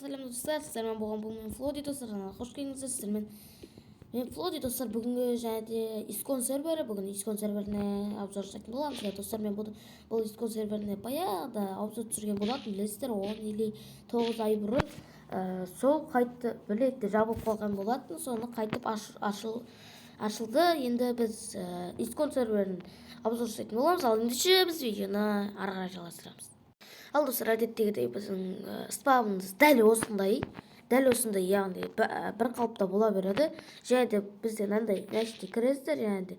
Сәлем, достар! Сіздермен болған бұл мен, Флоди. Достар, каналға қош келдіңіздер! Сіздермен мен, Флоди. Достар, бүгінгі және де Искон сервері, бүгін Искон серверіне обзор жасайтын боламыз. Иә, достар, мен бұл Искон серверіне баяғыда обзор түсірген болатын, білесіздер, 10 или 9 ай бұрын. Сол қайтты, бір ретте жабылып қалған болатын, соны қайтып ашылды. Енді біз Искон серверін обзор жасайтын боламыз. Ал ендеше біз видеоны ары қарай жалғастырамыз. Ал, достар, әдеттегідей біздің спавнымыз дәл осындай, дәл осындай, яғни бір қалыпта бола береді. Және де бізде мынандай мына кіресіздер және де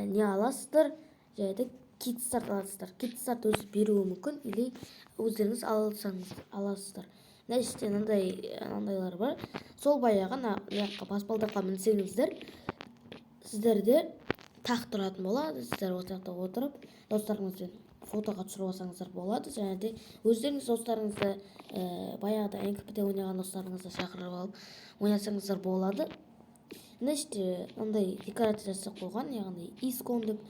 не аласыздар, және де кит старт аласыздар. Кит старт өзі беруі мүмкін или өздеріңіз алсаңыз аласыздар. Мына жерде мынандайлар бар. Сол баяғы мына жаққа баспалдаққа мінсеңіздер, сіздерде тақ тұратын болады. Сіздер осы жақта отырып, достарыңызбен фотоға түсіріп алсаңыздар болады. Және де өздеріңіз достарыңызды, баяғыда НКПде ойнаған достарыңызды шақырып алып ойнасаңыздар болады. Мына жерде мынандай декорация жасап қойған, яғни Искон деп.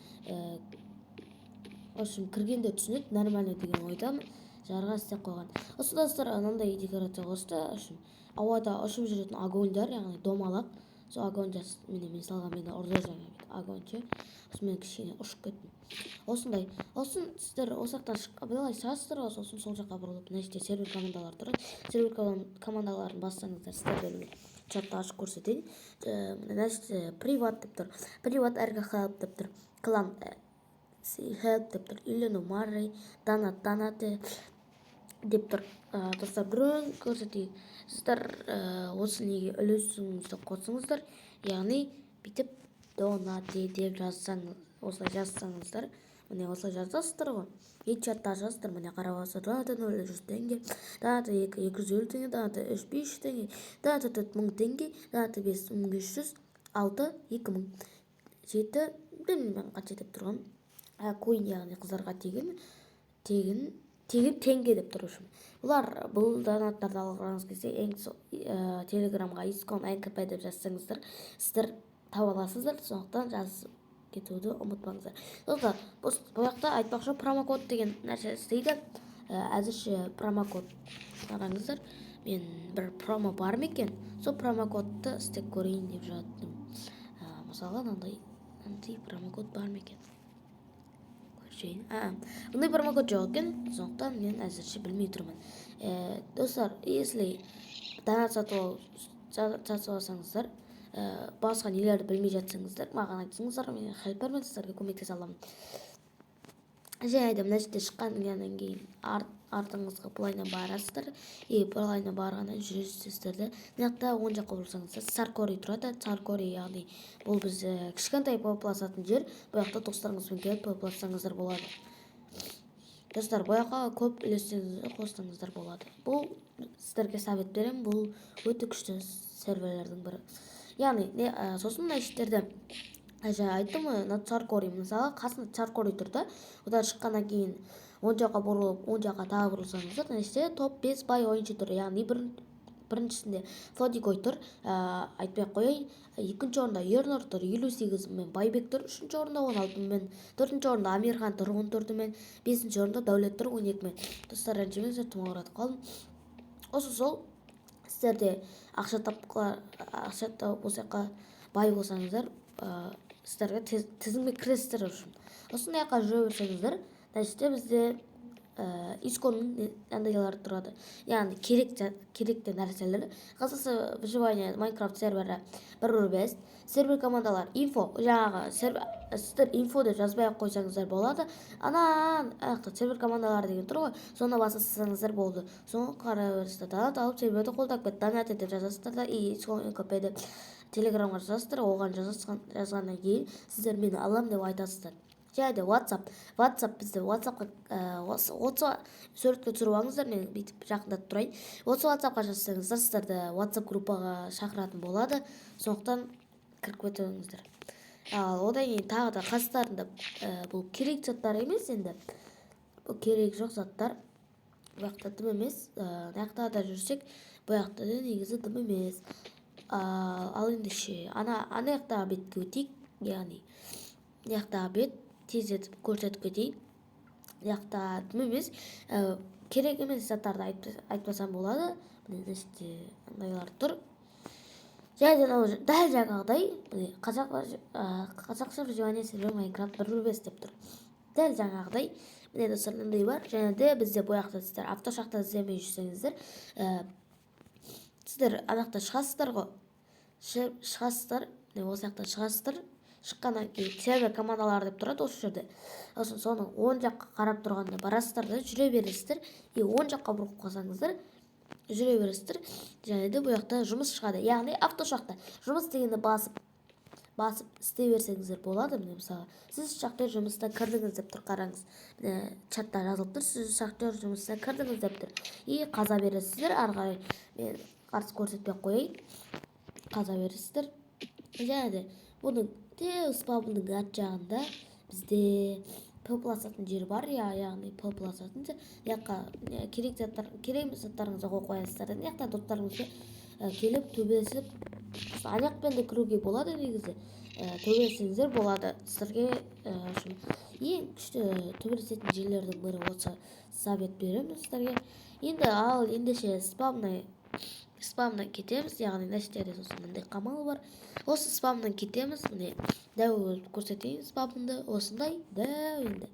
В общем, кіргенде түсінеді нормально деген ойдамын. Жарға істеп қойған осы, достар, мынандай декорация қосты. В общем, ауада ұшып жүретін огоньдар, яғни домалақ. Сол огонь, міне, мен салған, мені ұрды жаңа бүйтіп огонь ше. Сосын мен кішкене ұшып кеттім. Осындай. Сосын сіздер осы жақтан былай шығасыздар ғой, сосын сол жаққа бұрылып, мына жерде сервер командалары тұрады. Сервер командаларын бассаңыздар, сіздерге міне чатты ашып көрсетейін. Мына жерде приват деп тұр, приват рг хелп деп тұр, клан хелп деп тұр, үйлену марри, донат, донаты деп тұр. Достар, біреуін көрсетейін. Сіздер осы неге үлесіңізді қосыңыздар, яғни бүйтіп донаты деп жазсаң, осылай жазсаңыздар, міне, осылай жазасыздар ғой и чатта жазасыздар. Міне, қарап алсақ, донаты 0 100 теңге, донаты 2 250 теңге, донаты 3 500 теңге, донаты 4 1000 теңге, донаты 5 1500, 6 2000, 7 білмеймін қанша деп тұрған. Коин, яғни қыздарға тегін, тегін, тегін теңге деп тұр. Общем, бұлар, бұл донаттарды алғыңыз келсе, ең Телеграмға Искон НКП деп жазсаңыздар, сіздер таба аласыздар. Сондықтан жазып кетуді ұмытпаңыздар. Достар, бұл жақта, айтпақшы, промокод деген нәрсе істейді. Әзірше промокод, қараңыздар, мен бір промо бар ма екен, сол промокодты істеп көрейін деп жаттым. Мысалға, мынандай промокод бар ма екен, көрсейін. Бұндай промокод жоқ екен, сондықтан мен әзірше білмей тұрмын. Достар, если донат сатып алсаңыздар, басқа нелерді білмей жатсаңыздар, маған айтсаңыздар, мен хелпермін, сіздерге көмектесе аламын. Және де мына жерде шыққаннан кейін артыңызға былайынан барасыздар и былайынан барғаннан жүресіздер де, мына жақта оң жаққа бұрылсаңыздар, Саркори тұрады. Саркори, яғни бұл бізде кішкентай пвпласатын жер. Бұл жақта достарыңызбен келіп пвплассаңыздар болады. Достар, бұл жаққа көп үлестеріңізді қоссаңыздар болады. Бұл сіздерге совет беремін, бұл өте күшті серверлердің бірі. Яғни не, сосын мына жерде жаңа айттым ғой, мына Царкори, мысалы, қасында Царкори тұр да. Одан шыққаннан кейін оң жаққа бұрылып, оң жаққа тағы бұрылсаңыздар, мына жерде топ 5 бай ойыншы тұр. Яғни біріншісінде Флодикой тұр, айтпай ақ қояйын. Екінші орында Ернұр тұр, 58 мыңмен. Байбек тұр үшінші орында, 16 мыңмен. Төртінші орында Амирхан тұр, 14 мыңмен. Бесінші орында Дәулет тұр, 12 мыңмен. Достар, ренжімеңіздер, тұмауратып қалдым. Осы сол, сіздерде ақша тауып, осы жаққа бай болсаңыздар, сіздерге тізімге кіресіздер. В общем, осындай жаққа жүре берсеңіздер, мына жерде бізде Исконның андайлары тұрады, яғни керек, керекті нәрселер. Қазақша выживание Майнкрафт сервері 1.5, сервер командалар, инфо. Жаңағы сіздер инфо деп жазбай ақ қойсаңыздар болады. Ана жақта сервер командалары деген тұр ғой, соны бассаңыздар болды. Соны қарай бересіздер. Донат алып, серверді қолдап кет, донат деп жазасыздар да и Искон НКП деп Телеграмға жазасыздар. Оған жазғаннан кейін сіздер мені алам деп айтасыздар. Және де WhatsApp, бізде WhatsAppқа осы суретке түсіріп алыңыздар, мен бүйтіп жақындатып тұрайын. Осы WhatsAppқа жазсаңыздар, сіздерді WhatsApp группаға шақыратын болады, сондықтан кіріп кетіңіздер. Ал одан кейін тағы да қастарында бұл керек заттар емес енді, бұл керек жоқ заттар. Бұл жақта дым емес. Мына жақта да жүрсек, бұл жақта да негізі дым емес. Ал ендеше ана жақтағы бетке өтейік, яғни мына жақтағы бет, тездетіп көрсетіп кетейін. Мына жақта дым емес, керек емес заттарды айтпасам болады. Міне, мына жерде андайлар тұр. Және де мынау дәл жаңағыдай, міне, қазақша выживание сервер Майнкрафт 1.5 деп тұр, дәл жаңағыдай. Міне, достар, мынандай бар. Және де бізде бұл жақта сіздер автошахта іздемей жүрсеңіздер, сіздер ана жақта шығасыздар ғой, шығасыздар. Міне, осы жақтан шығасыздар. Шыққаннан кейін сервер командалары деп тұрады осы жерде. Сосын соның оң жаққа қарап тұрғанда барасыздар да, жүре бересіздер. И оң жаққа бұрып қалсаңыздар, жүре бересіздер. Және де бұл жақта жұмыс шығады, яғни автошахта жұмыс дегенді басып басып істей берсеңіздер болады. Міне, мысалы, сіз шахтер жұмысына кірдіңіз деп тұр. Қараңыз, міне, чатта жазылып тұр, сіз шахтер жұмысына кірдіңіз деп тұр. И қаза бересіздер ары қарай. Мен қарсы көрсетпей ақ қояйын. Қаза бересіздер. Және де бұның те спавнның арт жағында бізде ПВП ласатын жер бар, иә, яғни ПВП ласатын жер. Мына жаққа керек заттар, керек емес заттарыңызды қойып қоясыздар да, мына жақта достарыңызбен келіп төбелесіп, ана жақпен де кіруге болады негізі. Төбелессеңіздер болады сіздерге. В общем, ең күшті төбелесетін жерлердің бірі осы, совет беремін сіздерге. Енді, ал ендеше, спавнан кетеміз, яғни мына жерде сосын мынандай қамал бар. Осы спавнан кетеміз. Міне, дәу қылып көрсетейін спавнды, осындай дәу. Енді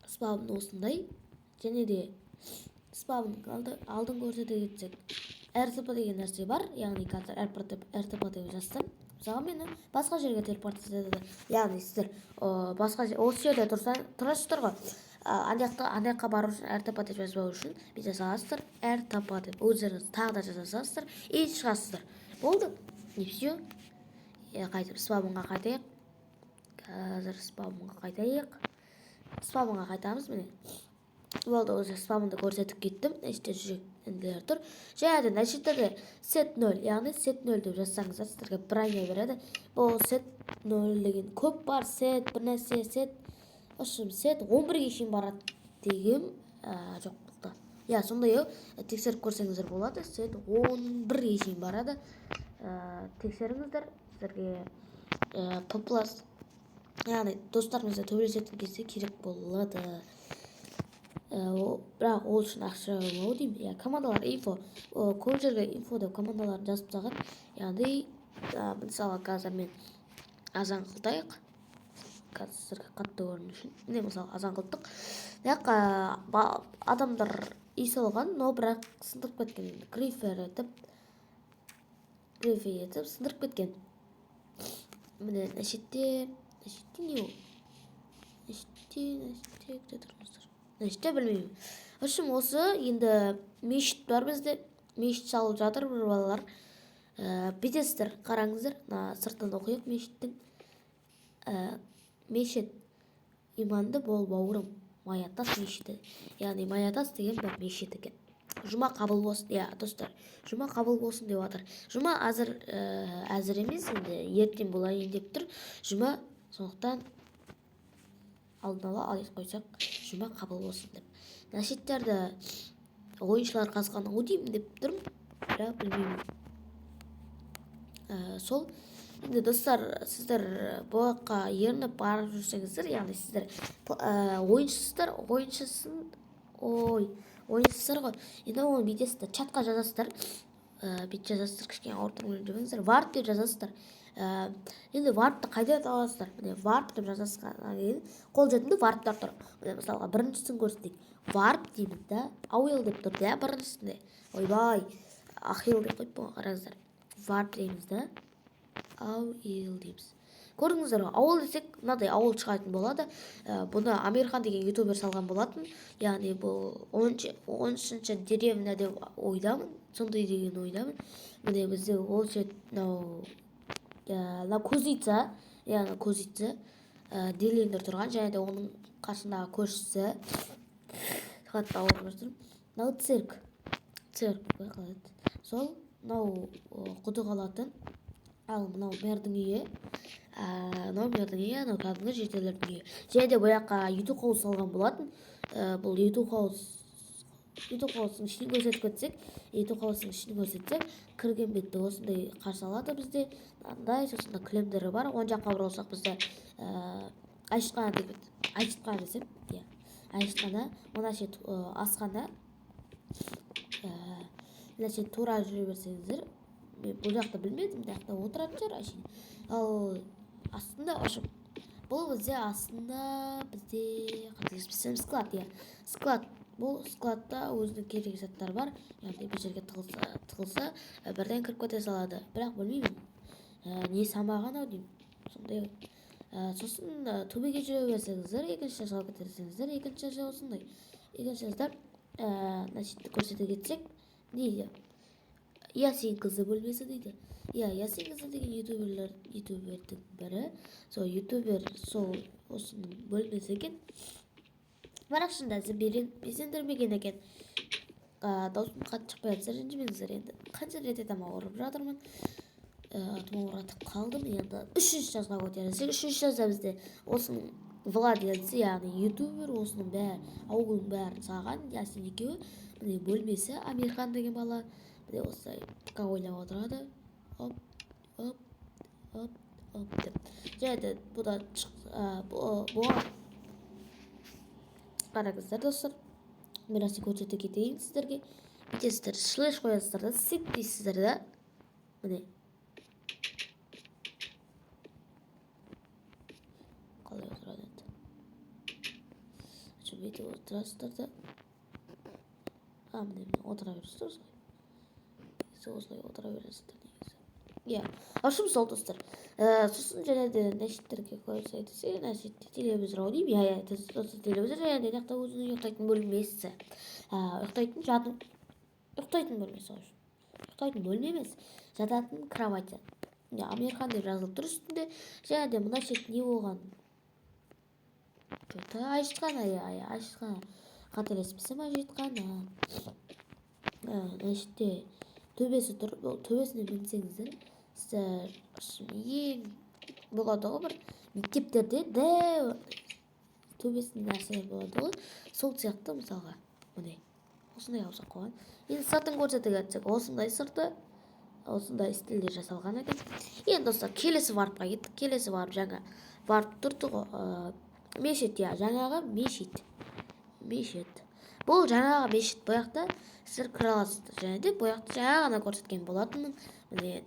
спавн осындай. Және де спавнның алдын көрсете кетсек, РТП деген нәрсе бар, яғни қазір РТП деп жазсам, мысалға, мені басқа жерге телепортация етеді. Яғни сіздер басқа осы жерде тұрасыздар ғой, ана жақта, ана жаққа бару үшін, РТП деп жазбау үшін бүйте саласыздар, РТП деп өздеріңіз тағы да жаза саласыздар и шығасыздар, болды, и все. Қайтып спавнға қайтайық. Қазір спавнға қайтайық, спавнға қайтамыз. Міне, болды, уже спавнды көрсетіп кеттім. Мына жерде жүрек тұр. Және де мына жерде де сет 0, яғни сет 0 деп жазсаңыздар, сіздерге броня береді. Бұл сет 0 деген көп бар, сет бір нәрсе, сет, в общем, сет 11-ге шейін барады деген жоқ, тоқта, иә, сондай ау, тексеріп көрсеңіздер болады. Сет 11-ге шейін барады. Тексеріңіздер, сіздерге п яғни достарыңызбен төбелесетін кезде керек болады. Бірақ ол үшін ақша ау деймін, иә. Командалар инфо, көп жерге инфо деп командаларын жазып тастаған. Яғни, мысалы, қазір мен азан қылтайық, қазір сіздерге қатты көріну үшін. Міне, мысалы, азан қылдық. Мына жаққа адамдар үй салған, но бірақ сындырып кеткен, грифер етіп сындырып кеткен. Міне, мына шетте, мына шетте не ол, мына шетте, мына шетте, күте тұрыңыздар, мына шетте білмеймін. В общем, осы енді мешіт бар бізде, мешіт салып жатыр бір балалар. Бүйтесіздер, қараңыздар, мына сыртынан оқиық мешіттің. Мешіт: иманды бол, бауырым, Маятас мешіті, яғни Маятас деген бір мешіт екен. Жұма қабыл болсын, иә, достар, жұма қабыл болсын деп жатыр. Жұма әзір, әзір емес, енді ертең болайын деп тұр жұма. Сондықтан алдын ала айтып қойсақ, жұма қабыл болсын деп. Мына шеттерді ойыншылар қазған ау деймін деп тұрмын, бірақ білмеймін. Сол енді, достар, сіздер бұл жаққа ерініп барып жүрсеңіздер, яғни сіздер ойыншысыздар, ойыншысын, ой, ойыншысыздар ғой. Енді оны бүйтесіздер, чатқа жазасыздар, бүйтіп жазасыздар, кішкене ауырып тұрмын, демеңіздер. Варп деп жазасыздар. Енді варпты қайдан табасыздар? Міне, варп деп жазасыздар, кейін қолжетімді варптар тұр. Міне, мысалға, біріншісін көрсетейік. Варп дейміз да, ауыл деп тұр, иә, біріншісінде. Ойбай, ахил деп қойыппын ғой. Қараңыздар, варп дейміз да, ауыл дейміз. Көрдіңіздер ғой, ауыл десек, мынадай ауыл шығатын болады. Бұны Амирхан деген ютубер салған болатын, яғни бұл 13-ші деревня деп ойдамын, сондай деген ойдамын. Міне, бізде ол жер мынау, мынау кузница, яғни кузница, дилендер тұрған және де оның қасындағы көршісі. Қатты ауырып жатырмын. Мынау цирк, цирк қалай еді сол. Мынау құдық алатын, ал мынау мэрдің үйі, мынау мэрдің үйі, анау кәдімгі жительдердің үйі. Және де бұл жаққа ютуб хаус салған болатын. Бұл ютуб хаус, ютуб хаустың ішін көрсетіп кетсек, ютуб хаустың ішін көрсетсек, кірген бетте осындай қарсы алады бізде, мынандай. Сосын кілемдері бар. Оң жаққа бұрылсақ, бізде әжетхана деп, әжетхана десем, иә, әжетхана. Мына шет асхана. Мына тура жүре берсеңіздер, мен бұл жақты білмедім, мына жақта отыратын шығар әшейін. Ал астында, в общем, бұл бізде астында, бізде, қателеспесем, склад, иә, склад. Бұл складта өзінің керек заттары бар, яғни бір жерге тығылса, бірден кіріп кете салады. Бірақ білмеймін, не салмаған ау деймін сондай. Сосын төбеге жүре берсеңіздер, екінші этажға көтерілсеңіздер, екінші этаж осындай. Екінші этажда, значит, көрсете кетсек, не дейді? Ясин қызы бөлмесі дейді, иә. Ясин қызы деген ютуберлер, ютубердің бірі, сол ютубер, сол осының бөлмесі екен. Бірақ шынында безендірмеген екен. Даусым қатты шықпай жатса, ренжімеңіздер. Енді қанша рет айтамын, ауырып жатырмын, тұмауратып қалдым. Енді үшінші этажға көтерілсек, үшінші этажда бізде осының владельці, яғни ютубер, осының бәрі, ауылдың бәрін салған Ясин екеуі. Міне, бөлмесі. Амирхан деген бала міне осылай ПК ойнап отырады, оп, оп, оп, оп деп. Және де бұда бұған қараңыздар, достар, бір нәрсе көрсете кетейін сіздерге. Бүйтесіздер, слэш қоясыздар да, sit дейсіздер да, міне, қалай отырады енді. Бүйтіп отырасыздар да, а, міне, міне, отыра бересіздер осылай. Негізі осылай отыра бересіздер негізі, иә. В общем, сол, достар. Сосын және де мына шеттерге көрсе десе, мына шетте телевизор ау деймін, иә, телевизор. Және де мына жақта өзінің ұйықтайтын бөлмесі, ұйықтайтын, жатын, ұйықтайтын бөлмесі, в общем, ұйықтайтын бөлме емес, жататын кровати. Амирхан деп жазылып тұр үстінде. Және де мына шет не болған? Че-то әжетхана, иә, әжетхана, қателеспесем, әжетхана. Мына жерде төбесі тұр. Бұл төбесіне мінсеңіздер, сіздер ең болады ғой, бір мектептерде дәу төбесінде нәрселер болады ғой, сол сияқты. Мысалға, міне, осындай қылып жасап қойған. Енді сыртын көрсете кетсек, осындай сырты, осындай стильде жасалған екен. Енді, достар, келесі варпқа кеттік. Келесі варп жаңа варп тұрды ғой, мешіт, иә, жаңағы мешіт. Мешіт, бұл жаңағы мешіт. Бұл жақта сіздер кіре аласыздар. Және де бұл жақта жаңа ғана көрсеткен болатынмын, міне,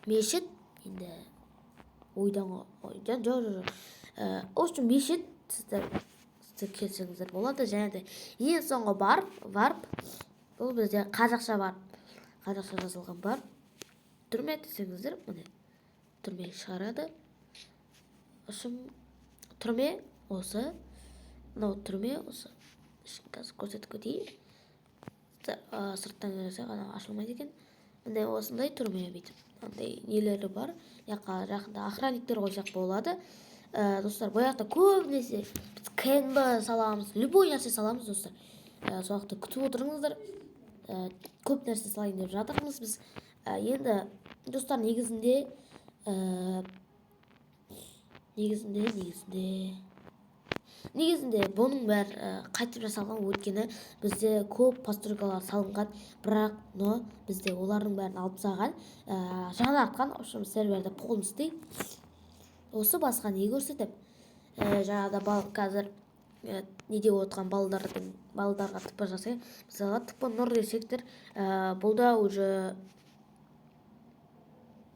мешіт. Енді ойдан, жоқ, жоқ, жоқ, в общем, мешіт. Сіздер келсеңіздер болады. Және де ең соңғы варп, бұл бізде қазақша варп, қазақша жазылған варп. Түрме десеңіздер, міне, түрме шығарады. В общем, түрме осы, мынау түрме осы. Қазір көрсетіп кетейін. Сырттан қарасақ, ана ашылмайды екен. Міне, осындай түрме, бүйтіп андай нелері бар. Мына жаққа жақында охранниктер қойсақ болады. Достар, бұл жақта көбінесе біз КНБ саламыз, любой нәрсе саламыз, достар. Сол жақта күтіп отырыңыздар. Көп нәрсе салайын деп жатырмыз біз. Енді, достар, негізінде бұның бәрі қайтып жасалған, өйткені бізде көп постройкалар салынған, бірақ, но бізде олардың бәрін алып тастаған, жаңартқан. В общем, серверді полностью. Осы, басқа не көрсетемін? Жаңағыда балық қазір не деп отқан, балдардың, балдарға ТП жасайық. Мысалға, ТП Нұр десектер, бұл да уже,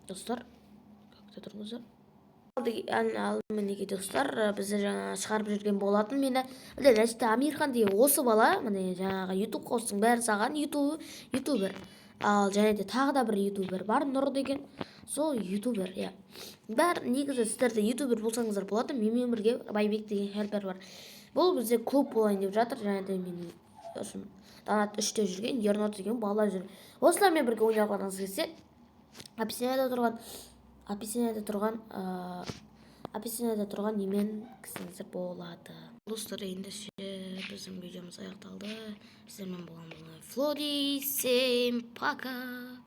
достар, күте тұрыңыздар. Ал мінекей, достар, бізді жаңа шығарып жүрген болатын мені. Міне, мына жерде Амирхан деген осы бала, міне, жаңағы Ютуб қостың бәрін салған ютубер. Ал және де тағы да бір ютубер бар, Нұр деген, сол ютубер, иә. Бәрі негізі сіздер де ютубер болсаңыздар болады. Менімен бірге Байбек деген хелпер бар. Бұл бізде клуб болайын деп жатыр. Және де менің сосын донат 3-те жүрген Ернат деген бала жүр. Осылармен бірге ойнағыларыңыз келсе, описанияда тұрған немен кірсеңіздер болады. Достар, ендеше біздің видеомыз аяқталды. Сіздермен болған Флоди. Всем пока.